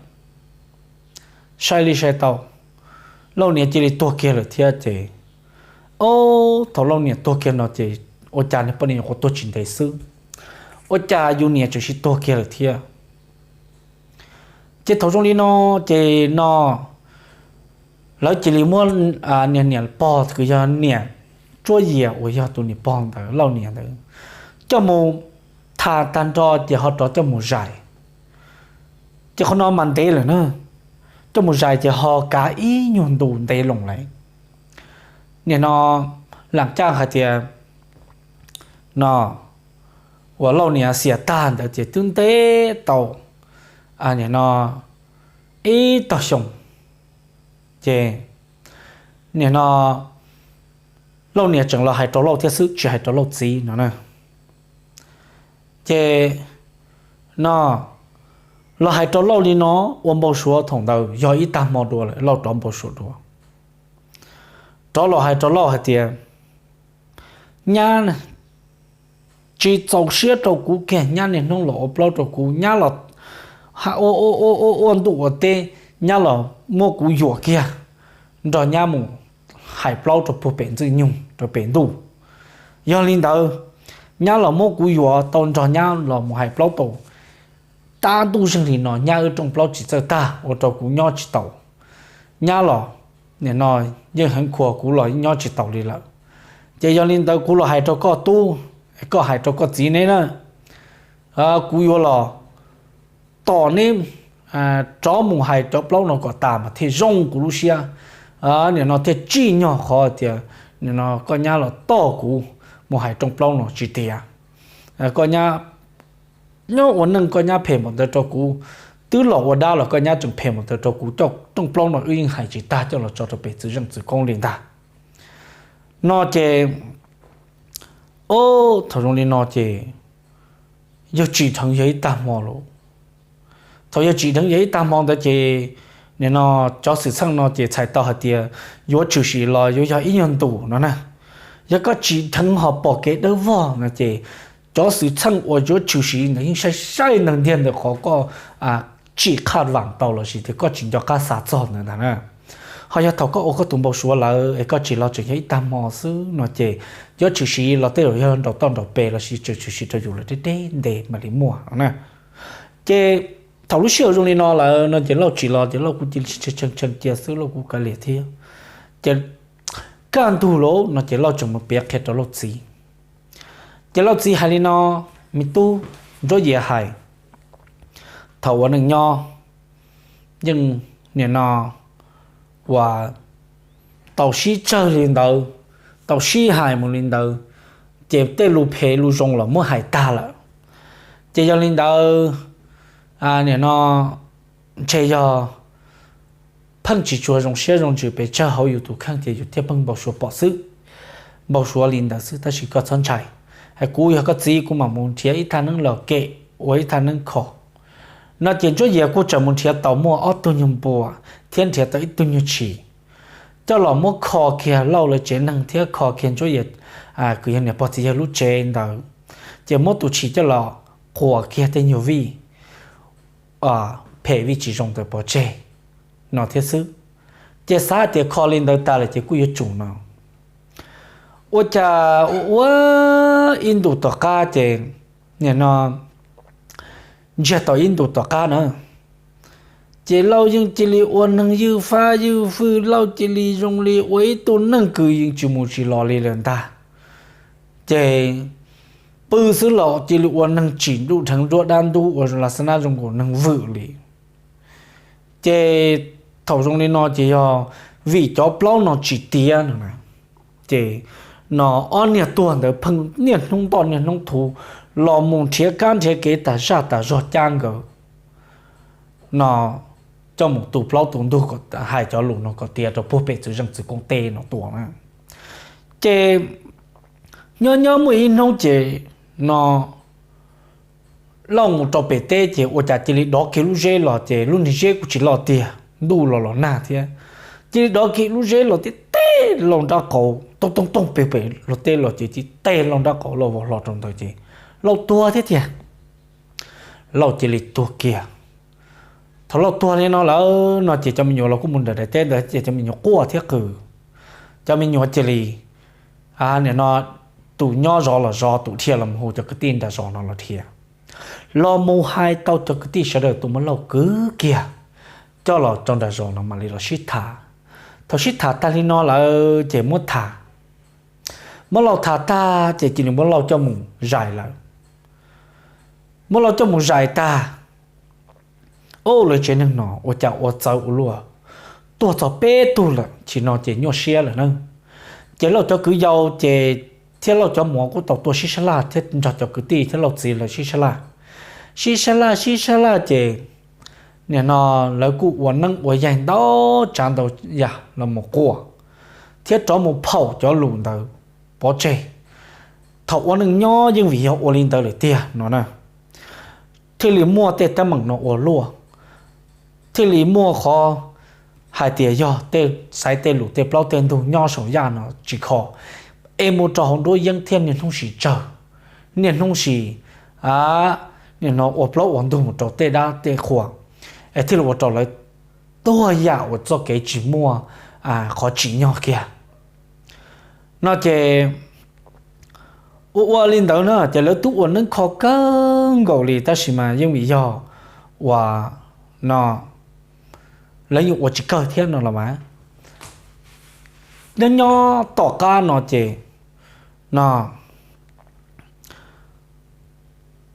sai li sai tau, Lauj niam cia li tuag kiag lawm thiab ces, o, thaum Lauj niam tuag kiag no ces ua cas niag poj niam nyuam qhuav tuag tsis ntev xwb, ua cas yus niam tseem sib tuag kiag lawm thiab. Ces thaum zoo li no ces no lawv cia li muab niag niam pog kws yog niam Tsuab Yias uas yog tus niam pog ntawd Lauj niam ntawd coj mus tham tag nrho ces ho rov coj mus zais. Ces qhov no mas ntev lawm na, coj mus zais ces ho kav ib nyuag ntu ntev loo lawm. Nim no lam caj hais tias no uas Lauj niam xiam tag ntawd ces twb ntev tau nim no ib tog xyoo. Ces nim no Lauj niam tseem los hais rau Lauj thiab xwb tsis hais rau Lauj txiv no na. Ces no los hais rau Lauj li no ua npau suav thaum ntawd yog ib tag hmo dua lawm Lauj rov npau suav dua, rov los hais rau Lauj hais tias, nyab tsis txaus siab rau kuv kiag, nyab niaj hnub los ua plaub rau kuv, nyab los ua ua ua ua ntuj ua teb, nyab los muab kuv yuam kiag nrog nyab mus hais plaub rau puag pem ntxwg nyoog rau pem ntuj. Yog li ntawd nyab los muab kuv yuam tau nrog nyab los mus hais plaub tau tab ntuj zeeg li no nyab wb rooj plaub tsis txawj tag ua rau kuv nyob tsis tau. Nyab los nim no yeej heev khuas kuv los nyob tsis tau li lawm. Ces yog li ntawd kuv los hais rau koj tub, koj hais rau koj txiv neb na, kuv yuav los tos neb rov mus hais cov plaub no kom tas mas thiaj zoo kuv lub siab. Nim no thiaj tsim nyog qhov tias nim no koj nyab los tos kuv mus hais rooj plaub no tsis tias koj nyab nyob ua neej koj nyab phem npaum ntawd rau kuv, twb los ua dab los koj nyab tseem phem npaum ntawd rau kuv, coj rooj plaub no wb yeej hais tsis tag coj los tso rau pem txwv zeej txwv koob li ntag. No ces, o, thaum zoo li no ces yawg tsim dheev yog ib tag hmo lawm. Thaum yawg tsim dheev yog ib tag hmo ntawd ces nim no cov xwm txheej no ces txhais tau hais tias yuav tshwm sim los yuav yog ib nyuag ntus no na. Yog koj tsim dheev ho pom kev dawb vog no ces cov xwm txheej uas yuav tshwm sim ntawd yeej saib saib ntawd ntiag ntawm qhov koj tsis khaj vam tau lossis tias koj tsis nco qab xav txog ntawd ntag na. Ho yog thaum koj ua koj tus npau suav lawm es koj tsim los tseem yog ib tag hmo xwb no ces yuav tshwm sim los tej zaum yog nraum toj nraum pes lossis tseem tshwm sim rau yus lawm deb deb ntev mam li muaj no na. Ces thaum lub sij hawm zoo li no lawm no ces Lauj tsim los ces Lauj kuj cia li tshee tshee cia xwb, Lauj kuj kav liam thiab. Ces kaj ntug lawm no ces Lauj tseem mus piav qhia rau Lauj txiv. Ces Lauj txiv hais li no, me tub, Ntsuab Yias hais, thaum ua neej nyob yeej nim no uas tau sib tsawg li ntawd, tau sib hais mus li ntawd, ces tej lus phem lus zoo los muab hais tag lawm. Ces yog li ntawd, nim no ntshe yog pheej tsis tshua zoo siab zoo ntsws pes tsawg hauv yus tus kheej ces yus thiaj pheej npau suav pom xwb, npau suav li ntawd xwb, tab sis koj txhob ntshai. Hais kuv yog koj txiv kuv mam mus nrhiav ib thaj neeb los kem ua ib thaj neeb kho. No ces Ntsuab Yias kuj tseem mus nrhiav tau muaj ob tug nyuag npua thiab nrhiav tau ib tug nyuag tshis coj los muab kho kiag Lauj lawv tsev neeg thiab kho kiag Ntsuab Yias kwv yawg niam pog txiv yawg lub tsev ntawd, ces muab tus tshis coj los quas kiag tej nyuag vij phem vij tsis zoo ntawd pov tseg no thiab xwb. Ces xav tias kho li ntawd tas lawm ces kuj yuav tsum no. Ua cas ua ua ib ntus tom qab ces nim no ntsiag tau ib ntus tom qab na, ces Lauj yeej cia li ua neeg ywj fab ywj fwj, Lauj cia li zoo li ua ib tug neeg kws yeej tsis mus tsis los li lawm ntag. Ces pw xwb los cia li ua neeg tsim nruj dheev nruab dab ntub ua las xab nab zoo nkaus neeg vwm li. Ces thaum zoo li no ces yog vim cov plaub no tsis tiav no, ces no ob niag tuag ntawd pheej niaj hnub ntoj niaj hnub thuv los mus nrhiav kab nrhiav kev tas zaj tas zog cab nkawd no coj mus tu plaub tu ntug, hais cov lus no kom tiav rau puag pem txwv zeej txwv koob teb no tuaj na. Ces nyob nyob muaj ib hnub ces no Lauj mus rau pem teb ces ua cas cia li dov kiag lub zeb los ces lub niag zeb kuj tsis loj tiag, ntuj los los nag thiab. Cia li dov kiag lub zeb los tib teg Lauj nrab qaum tooj tooj tooj pem pem luag teb los ces tib teg Lauj nrab qaum Lauj vau hlo rau ntawd ces Lauj tuag thiab tiag. Lauj cia li tuag kiag. Thaum Lauj tuag li no lawm no ces cov me nyuam los kuj mus nram daim teb ntawd ces cov me nyuam quaj thiab qw. Cov me nyuam cia li, nim no tus nyob zov los zov, tus dhia los mus hu cov kwv tij nram zos no los dhia, los mus hais tau cov kwv tij sawv daws tuaj muab Lauj kwv kiag coj los rau nram zos no mam li los sib tham. Thaum sib tham tag li no lawm ces muab tham, muab Lauj tham tag ces cia li muab Lauj coj mus zais lawm. Muab Lauj coj mus zais tag, ub, lawv tsev neeg no ua cas ua txawv ua luaj, tuag txog peb tug lawm, tsis no ces nyuaj siab lawm na. Ces Lauj cov kwv yau ces thiab Lauj cov muam kuj tau tuaj sib sab laj thiab nrog cov kwv tij thiab Lauj txiv lawv sib sab laj, sib sab laj sib sab laj ces nim no lawv kuj ua neeb ua yaig ntau tsav ntau yam los mus quaj thiab rov mus phaum cov lus ntawd pov tseg. Thaum ua neej nyob yeej vim yog ua li ntawd lawm tiag no na, thiaj li muaj tej teeb meem no ua luaj, thiaj li muaj qhov hais tias yog tej xaiv tej lus tej plaub tej ntug nyob saum yaj no tsis kho, es mus rau hauv nruab yeeb thiab niaj hnub sis tsawg, niaj hnub sis, nim no ua plaub ua ntug mus rau tej dab tej qhua, es thiaj li ua rau lawv tuag yam uas txoj kev tsis muaj qhov tsim nyog kiag no ces ua ua li ntawd na ces lawv twb ua neeb kho kawg nkaus li tab sis mas yeej vim yog uas no lawv yeej ua tsis kawg thiab no los mas nyob nyob tom qab no ces no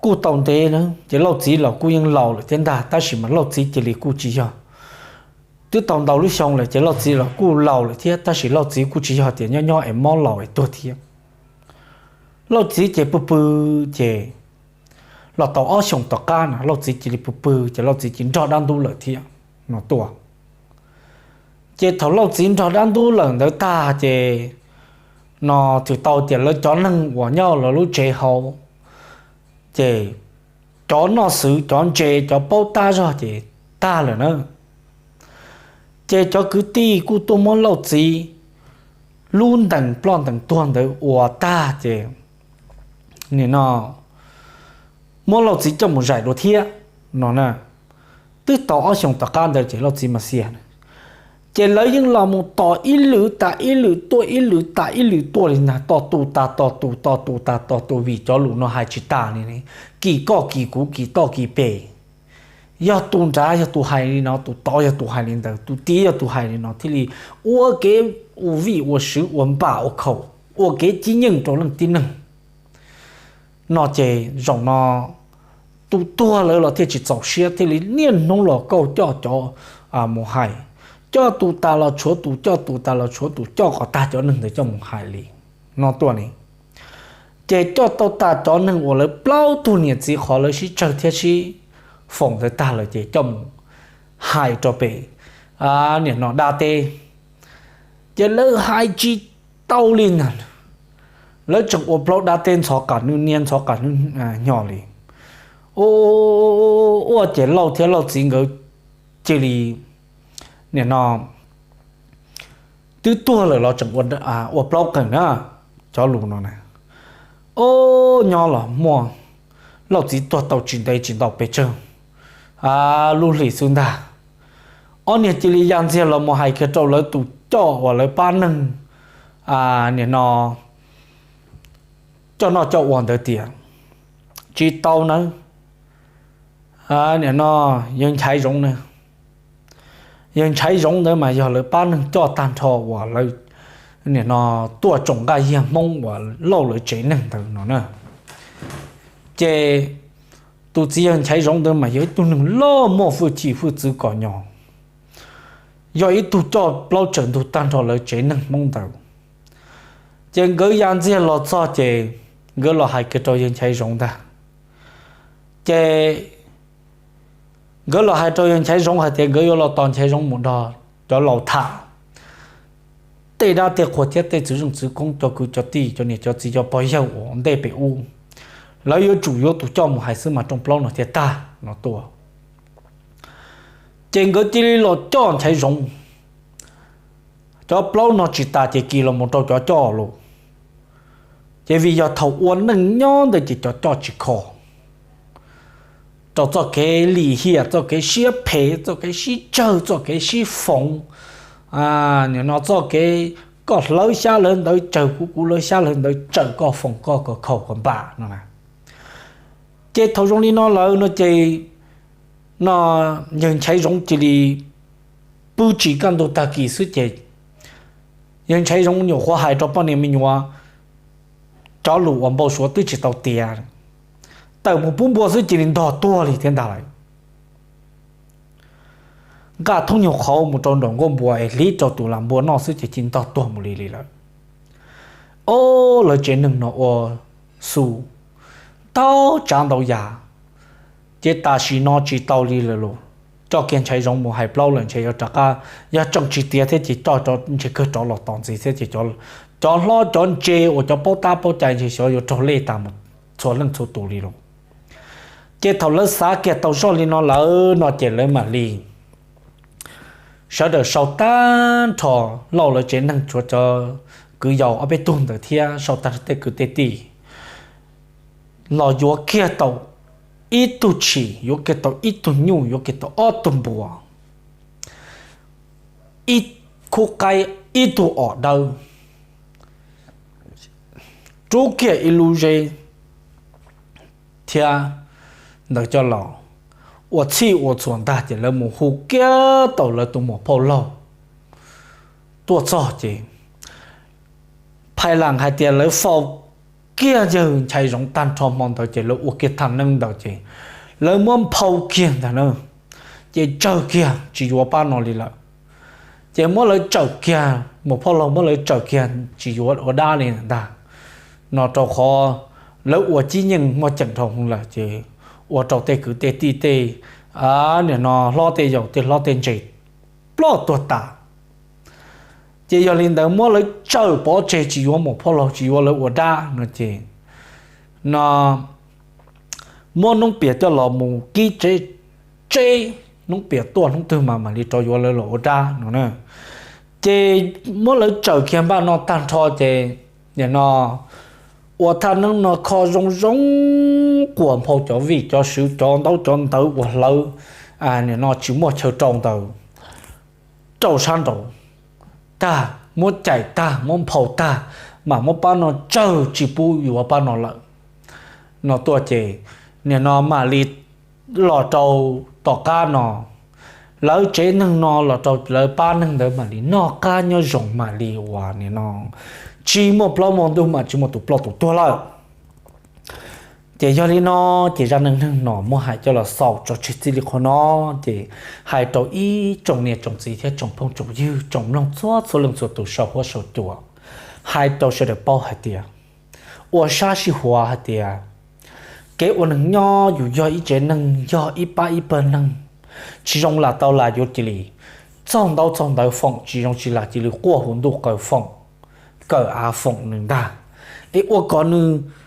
kuj tau ntev na ces Lauj txiv los kuj yeej laus lawm thiab ntag tab sis mas Lauj txiv cia li kuj tsis yog, twb tau ntau lub xyoo lawm ces Lauj txiv los kuj laus lawm thiab tab sis Lauj txiv kuj tsis yog tias nyob nyob es mob laus es tuag thiab. Lauj txiv ces pw pw ces los tau ob xyoos tom qab no Lauj txiv cia li pw pw ces Lauj txiv cia li nrog dab ntub lawm thiab no tuaj. Ces thaum Lauj txiv nrog dab ntub lawm ntawd tag ces no twb tau tias lawv cov neeg uas nyob lawv lub tsev hauv ces cov noj xwv cov ntse cov paub tab zog ces tag lawm na. Ces cov kwv tij kuj tuaj muab Lauj txiv lub ntees ploj ntees tuag ntawd ua tag ces nim no muab Lauj txiv coj mus zais dua thiab no na. Twb tau ob xyoos tom qab ntawd ces Lauj txiv mas xiam, ces lawv yeej los mus tos ib lwm tas ib lwm tuaj ib lwm tas ib lwm tuaj li ntag, tos tus tas tos tus, tos tus tas tos tus vim cov lus no hais tsis tas li, kis koj kis kuv kis toj kis pem. yog tus nrad yog tus hais li no, tus tod yog tus hais li ntawd, tus tid yog tus hais li no, thiaj li ua kev ua vij ua sw ua npam ua khaum, ua kev cib nyeej rau leej tib neeg. No ces zaum no tus tuag lawm los thiaj tsis txaus siab, thiaj li niaj hnub los kauj coj cov mus hais, coj tus tas los tshuav tus, coj tus tas los tshuav tus, coj kom tag cov neeg ntawd coj mus hais li no tuaj ne. Ces coj tau tas cov neeg uas lawv plaub tug niam txiv qhov lawv sib tsawg thiab sib foom ntawd tag lawm ces coj mus hais rau pem, nim no dab teb. Ces lawv hais tsis tau li ntag, lawv tseem ua plaub dab teb ntxhov qas nws niab ntxhov qas nws nyo li. Ua ces Lauj thiab Lauj txiv nkawd cia li, nim no twb tuag lawm los tseem ua plaub qees na, cov lus no na. Ob nyob los muaj, Lauj txiv tuag tau tsis ntev tsis ntau pes tsawg lub hlis xwb ntag, ob niag cia li ya ntxiag los mus hais kiag rau lawv tus coj uas lawv pab neeg, nim no coj noj coj ua ntawd tias, tsis tau nawb, nim no yawg Nchaiv Zoov na, yawg Nchaiv Zoov ntawd mas yog lawv pab neeg coj tag nrho uas lawv, nim no tuaj tsoom nqaj yiag Hmoob uas Lauj lawv tsev neeg ntawd no na. Ces tus txiv yawg Nchaiv Zoov ntawd mas yog ib tug neeg loj muaj hwj chim hwj txwv kom nyo, yog ib tug coj plaub tsaws ntug tag nrho lawv tsev neeg Hmoob ntawd. Ces nkawd ya ntxiag los txog ces nkawd los hais kiag rau yawg Nchaiv Zoov ntag. Ces nkawd los hais rau yawg Nchaiv Zoov hais tias nkawd yuav los tos Nchaiv Zoov mus nrog cov laus tham tej dab tej qhua thiab tej txwv zeej txwv koob, cov kwv cov tij, cov niam cov txiv, cov pog yawg uas ntej pem ub, lawv yuav tsum yuav tus coj mus hais xwb mas rooj plaub no thiaj tag no tuaj. Ces nkawd cia li los coj Nchaiv Zoov. Cov plaub no tsis tas ces kis los mus rau cov coj lawm. Ces vim yog thaum ua neej nyob ntawd ces cov coj tsis kho rau txoj kev lim hiam, txoj kev siab phem, txoj kev sib tsawg, txoj kev sib foov, nim no txoj kev koj hlawv xyab lawv ntawv tsawg, kuv kuv hlawv xyab lawv ntawv tsawg, koj foom koj kom khaum kom npam no na. Ces thaum zoo li no lawm no ces no yawg Nchaiv Zoov cia li pw tsis kaj ntug tag kis xwb ces yawg Nchaiv Zoov nyuam qhuav hais rau poj niam me nyuam cov lus uas npau suav twb tsis tau tiav, tawm mus pub npua xwb cia li ntog tuag li thiab ntag lawm. Nqa thoob nyuag qhauv mus rau nraum nkuaj npua es hliv rau tus lam npua noj xwb ces cia li ntog tuag mus li li lawm. Ob, lawv tsev neeg no ua xu ntau tsav ntau yam, ces tam sim no tsis tau li lawm los coj kiag Nchaiv Zoov mus hais plaub lawm ntshe yuav rov qab, yog tseem tsis tiav thiab ces coj ntshe kawg rov los tos ntxiv thiab ces cov hlob cov ntse uas cov paub tab paub cai ntshe xyov yuav raug lej tas mus txhua leej txhua tus li lawm. Ces thaum lawv xav kiag tau zoj li no lawm no ces lawv mam li sawv daws sau tag nrho, Lauj lawv tsev neeg tshuav cov kwv yau ob peb tug ntawd thiab sau tag nrho tej kwv tej tij los yuav kiag tau ib tug tshis, yuav kiag tau ib tug nyuj, yuav kiag tau ob tug npua, ib khub qaib, ib tug os dawb, rub kiag ib lub zeb thiab ntawd coj los ua txhij ua txhua ntag ces lawv mus hu kiag tau lawv tus muam phauj laug tuaj txog ces phais lam hais tias lawv faus kiag yawg Nchaiv Zoov tag nrho hmo ntawd ces lawv ua kiag thaj neeb ntawd ces lawv muab nphau kiag ntag na, ces tsawg kiag tsis yuav pab no li lawm. Ces muab lawv tsawm kiag, muam phauj laug muab lawv tsawm kiag tsis yuav ua dab li ntag, no rau qhov lawv ua cib nyeej muaj ceem dhau hwv lawm ces ua rau tej kwv tej tij tej, nim no hlob tej yau tej hlob tej ntse ploj tuag tas. Ces yog li ntawd muab lawv tsawm pov tseg tsis yuav muam phauj laug tsis yuav lawv ua dab no ces no muab Noob Pias coj los mus kib tseb, Noob Pias tuaj hnub twg mas mam li rov yuav lawv los ua dab no na. Ces muab lawv tsawm kiag npaj no tag nrho ces nim no ua thaj neeb no kho zoo zoo, quas nphau cov vij cov swv cov ntaub cov ntawv uas hlawv, nim no tsis muaj chaw rau ntawd rau sab nraud tag, muab cais tag muab nphau tag, mam muab pab no tsawg tsis pub yuav pab no lawm no tuaj ces nim no mam li los rau tom qab no, lawv tsev neeg no los rau lawv pab neeg ntawd mam li noj qab nyob zoo, mam li uas nim no tsis muaj plaub muaj ntug, mam tsis muaj tus ploj tus tuag lawm. Ces yog li no, ces zaj neej neeg no muab hais coj los xaus tso tseg txij li qhov no, ces hais rau ib tsoom niam tsoom txiv thiab tsoom phooj tsoom ywg tsoom mloog txhua txhua leej txhua tus saum huab saum cua, hais rau sawv daws paub hais tias, ua sab sib huav hais tias, kev ua neeg nyob yus yog ib tsev neeg, yog ib pab ib pawg neeg, tsis zoo lam tau lam yuav cia li txaug ntaub txaug ntawv foom, tsis zoo tsis lam cia li quaj hu ntuj qw foom, kawm av foom nws ntag, es ua kom nws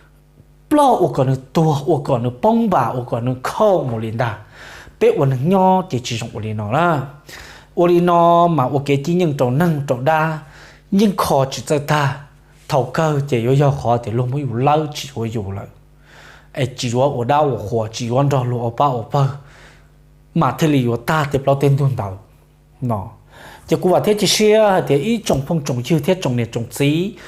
ploj, ua kom nws tuag, ua kom nws poob npam, ua kom nws khauj mus li ntag. Peb ua neeg nyob ces tsis zoo ua li no na. Ua li no mas ua kev cib nyeej rau neeg rau dab, yeej kho tsis txawj tag. Thaum kawg ces yuav yog qhov tias luag muab yus lawb tsis yuav yus lawm, es tsis yuav ua dab ua qhuas, tsis yuav nrog luag ua pab ua pawg, mas thiaj li yuav tag tej plaub tej ntug ntawd no. Ces kuv vam thiab cia siab hais tias ib tsoom phooj tsoom ywg thiab tsoom niam tsoom txiv,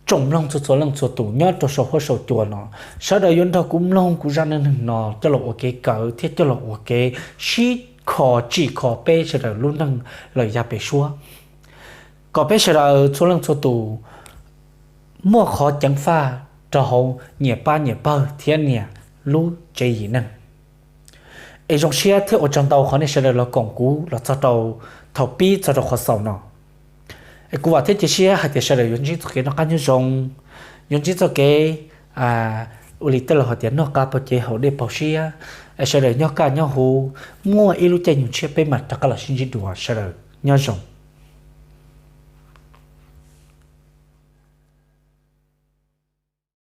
tsoom mloog txhua txhua leej txhua tus nyob rau saum huab saum cua no, sawv daws yuav nrog kuv mloog kuv zaj neej neeg no coj los ua kev kawm thiab coj los ua kev sib kho tsim kho peb sawv daws lub neej lawm yav pem suab, kom peb sawv daws txhua leej txhua tus muaj qhov ceev faj rau hauv nyias pab nyias pawg thiab nyias lub tsev yim neeg. Es zoo siab thiab ua tsaug ntau qhov nej sawv daws los koom kuv los txog rau thaum pib txog rau qhov xaus no. Es kuv vam thiab cia siab hais tias sawv daws yuav ntsib txoj kev noj qab nyob zoo, yuav ntsib txoj kev ua li tej laus hais tias noj qab pov cev haus dej pov siab. Es sawv daws nyob kaj nyob huv, muaj ib lub caij nyoog tshiab peb mam rov qab los sib ntsib dua, sawv daws nyob zoo.